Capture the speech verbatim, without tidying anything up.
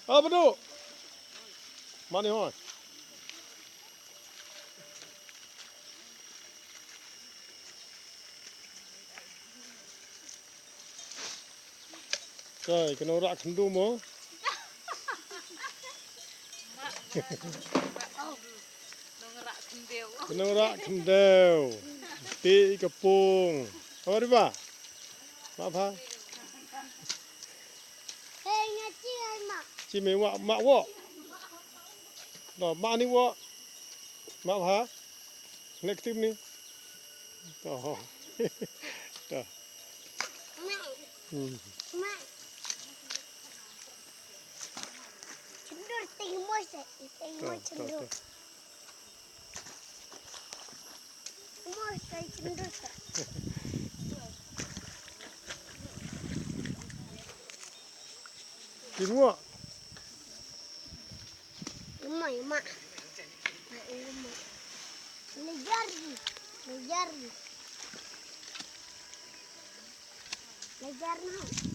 Abdu. Mani hoi. Kai, kano rak khendu mo? Nong rak khyndew. Nong rak khyndew. Ti ka pung. Apa riba? Ma pha? Hei, nga ci ai ma. Ci me wa, ma wo. No, ma ni wo. Ma pha? Next time ni. Oh. Dah. Hmm. Chendur, tengok mo, tengok mo, chendur. Mo, chendur. Tengok. Yuma, yuma. Yuma. Lejar ni. Lejar ni. Lejar ni.